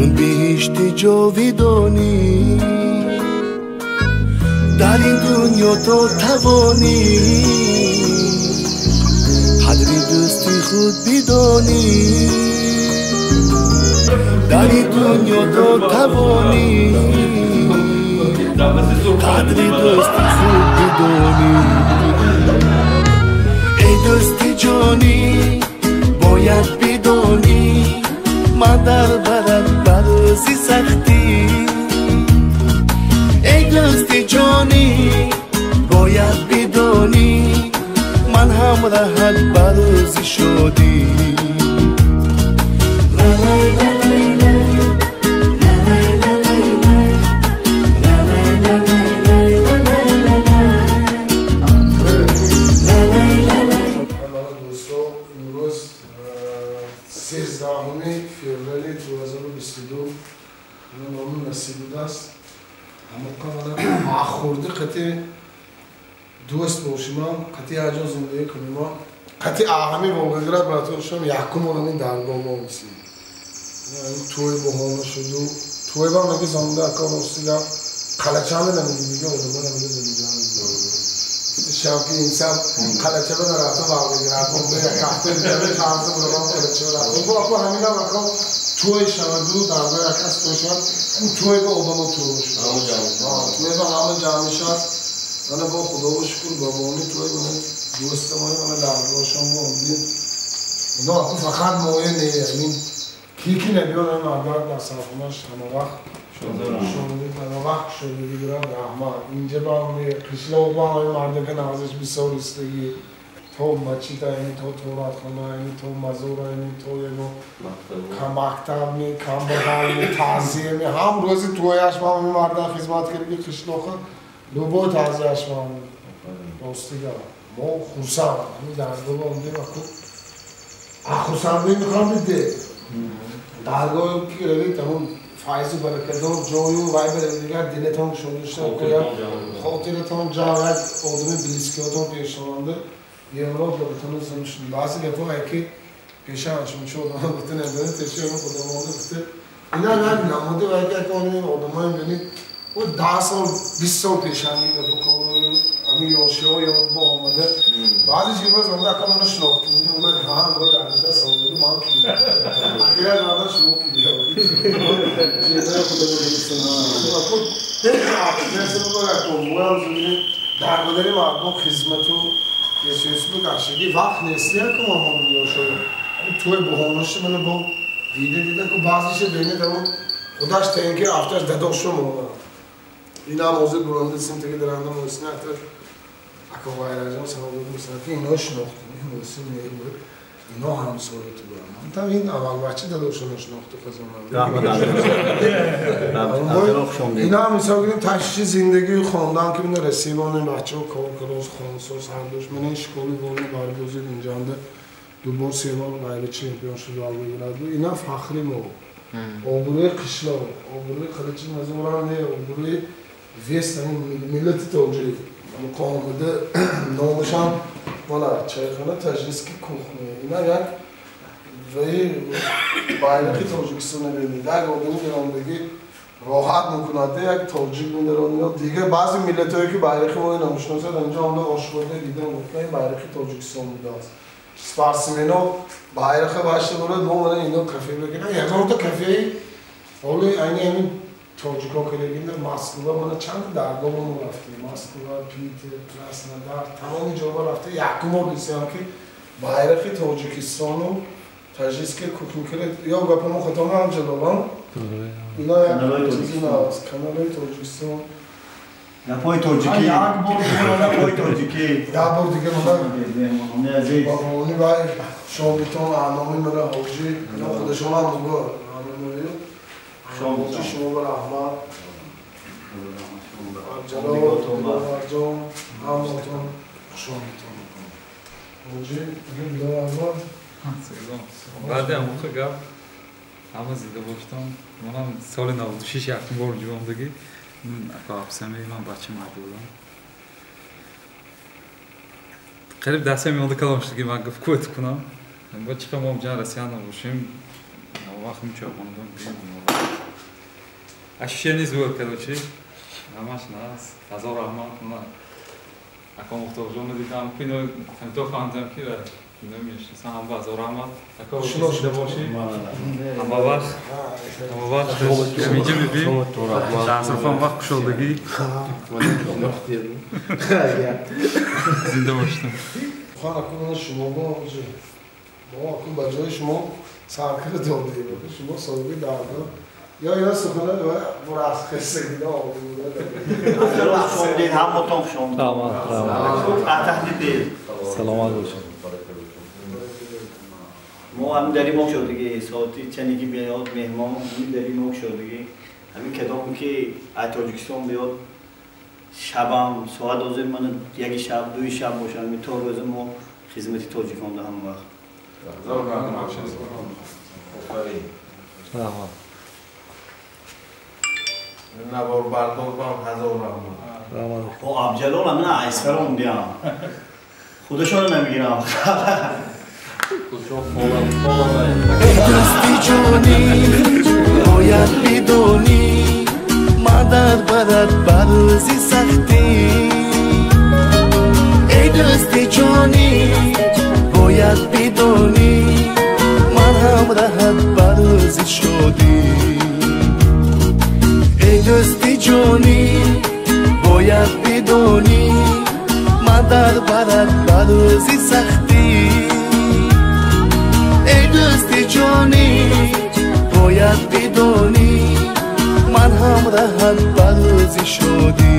Чун биҳишти ҷовидонӣ дар ин дунё то тавонӣ қадри дӯсти худ бидонӣ дар ин дунё то тавонӣ қадри дӯсти худ бидонӣ эй дӯсти ҷонӣ бояд бидонӣ ман дар барат ба рӯзи сахтӣ эй дӯсти ҷонӣ бояд бидонӣ ман ҳамраҳат ба рӯзи шодӣ. Феврали 2022 номи насиб будааст. Хурди қати дӯст бошимам, қати якҷо зиндагӣ кунимам, қати ҳами Волгоград братошам якум онамин даргоҳ мо мисим. Тӯй баҳона шуду тӯй ба меги зонда ака ростига қалачаме намеги дига одама намеги зиндагӣ. Шабки инсан қалачаба нарафта Волгоград бомба як ҳафта дига шанси будам қалачаба рафта. Бо ака ҳаминам ака тӯй шаваду даргоҳ як кас тӯй шавад, тӯй ба одамо тӯй шуд. Тӯй ба ҳама ҷамъ мешавад. Мана бо Худоро шукр бабони тӯй мана дӯстамони мана даргоҳшон бо омдем. Ино аку фақат моя не, ҳамин ки ки набиёд ҳамин мардак дар сархонаш ҳама вақт ҳама вақт шодӣ дорад, раҳмат. Инҷа ба қишлоқ ба ҳамин мардака навазаш бисёр истагӣ то мачита, ами то торатхона, ами то мазора, ами то ягон мактаб ми, камбағал ми, таъзия ми, ҳам рӯзи тӯяш ба ҳамин мардак хизмат карди қишлоқа, любой таъзияш ба ҳамин ростига. Мо хурсанд, ҳамин даргоҳ омдем, аку хурсандӣ мехоҳам биде. Даргоҳ ки равед, ҳамон файзу баракадор ҷою вай дигар дилатон шоду шуд, хотиратон ҷамъ, як одами близкиотон пешонанда Европа бутун зимшун. Баъзе гапҳое ки пешаашон чо одамон гуфта намедонем, пеши одамон гуфта. Ина як намуди вай ки як одамои бинед, о 10 сол, 20 сол пешанги гапо кору ами ёшиҳо ёд бо омада. Баъзе чизҳо зонда ака маро шинохт. Мегӯяд, ҳа, бо дар муддат савол доду, ман ки. Ахиран баъдан шумо ки. Ҷедаи худоро дӯстам. Дар бадани мардум хизмату есуесу кашиди вақт нест, яку мо ёшо. Тӯй баҳонаши мана бо дида дида ку баъзише бинед аммо худаш таинки афташ дадошо монад. Инам ҳозир буронда симтаги даранда мӯсина афташ ака вайраҷон савол дод мисал ки ино шинохтем, ин мӯсин не буд. Ино ҳамсоя ту буданд. Ман там ин аввал бача дадошо нашинохту хазонам. Ино ҳам мисол гирем ташвиши зиндагию хондан ки мина расибонем бачаҳо кор кардоз хонсоз ҳардуш. Мана ин школи волни баргузид инҷанда ду бор се бор ғайри чемпион шуд Волгоград. Ина фахри мо. Обрӯи қишлоқ, обрӯи Қиличи Мазорам не, обрӯи вес ҳамин миллати тоҷик. Муқомида номашам вала чайхона таҷриски кухня. Ина як ваи байрақи Тоҷикистон бинед. Як одами гирондагӣ роҳат мекунад, як тоҷик медаронад. Дигар баъзе миллатҳое ки байрақи моро намешиносанд, инҷо омада ошхона дидан гуфтанд ин байрақи Тоҷикистон будааст. Спортсмено байрақа башта борад, мо мана ино кафе бикунанд. Ягонта кафеи ҳоли айни ҳамин тоҷико кардагинда Москва мана чанд даргоҳ мо рафтем. Москва, Питер, Краснодар, тамоми ҷоҳо рафта якум бор дидем ки байрақи Тоҷикистону таҷриски кухня кард. Ё гапамо хато наам ҷалолам? Ино як чизи наваст. Каналҳои Тоҷикистон. Гапҳои тоҷикӣ. Гапҳои тоҷикӣ. Як бор дига мана бабони вай шомитон аъноми мана ҳоҷӣ ино худашонам мугӯ аъномои ҳоҷӣ шумо ба раҳмат. Ҷалол, Диловарҷон, ҳаматон хушомитон. Ҳоҷӣ, Диловарҷон. Баъди ҳамоқа гап ҳама зинда боштам. Манам соли 96 якум бор ҷувондагӣ. Ака Абсами ман бача марди будам. Қариб дастаи меонда калом шуд ки ман гуфт кӯт кунам. Бо чиқа мо ҷан Россияна бошем. вақт мучоқондон ощущение зур, короче. Ҳамаш нас. Ҳазор раҳмат. Ака Мухторҷонро дидам, кино то фаҳмидам ки кино мешиносам. Ҳама ҳазор раҳмат. Ака зинда бошӣ. Ҳама вақт, ҳама вақт ҳаминҷа мебинем. Дастурхон вақт кушодагӣ. Зинда бошед. Хон акун шумо бо мо акун ба ҷои шумо саркар додем. Шумо соҳиби даргоҳ. Я я сухана ва бурас хесагида омадед, ҳаматон хуш омадед. Раҳмат, раҳмат. Атаҳдид. Саломат бошед. Мо ҳамин дари мо шудагӣ, соати чанеки биёд меҳмон, ҳамин дари мо шудагӣ. Ҳамин кадом ки аз Тоҷикистон биёд, шабам соат ҳозир мана яки шаб, дуи шаб бошад, ҳамин то рӯза мо хизмати тоҷикон да ҳама вақт. Раҳмат. Навор бардор бам ҳазор раҳмат. Раҳмат. О Абҷалол ҳамина айсфаром диям. Худашонро намегирам. Дӯсти ҷонӣ бояд бидонӣ, мадар барад ба рӯзи сахтӣ. Эй дӯсти ҷонӣ бояд бидонӣ, ман ҳамраҳат ба рӯзи шодӣ. Эй дӯсти ҷонӣ бояд бидонӣ, мадар барад ба рӯзи сахтӣ. Эй дӯсти ҷонӣ бояд бидонӣ, ман ҳамраҳат ба рӯзи шодӣ.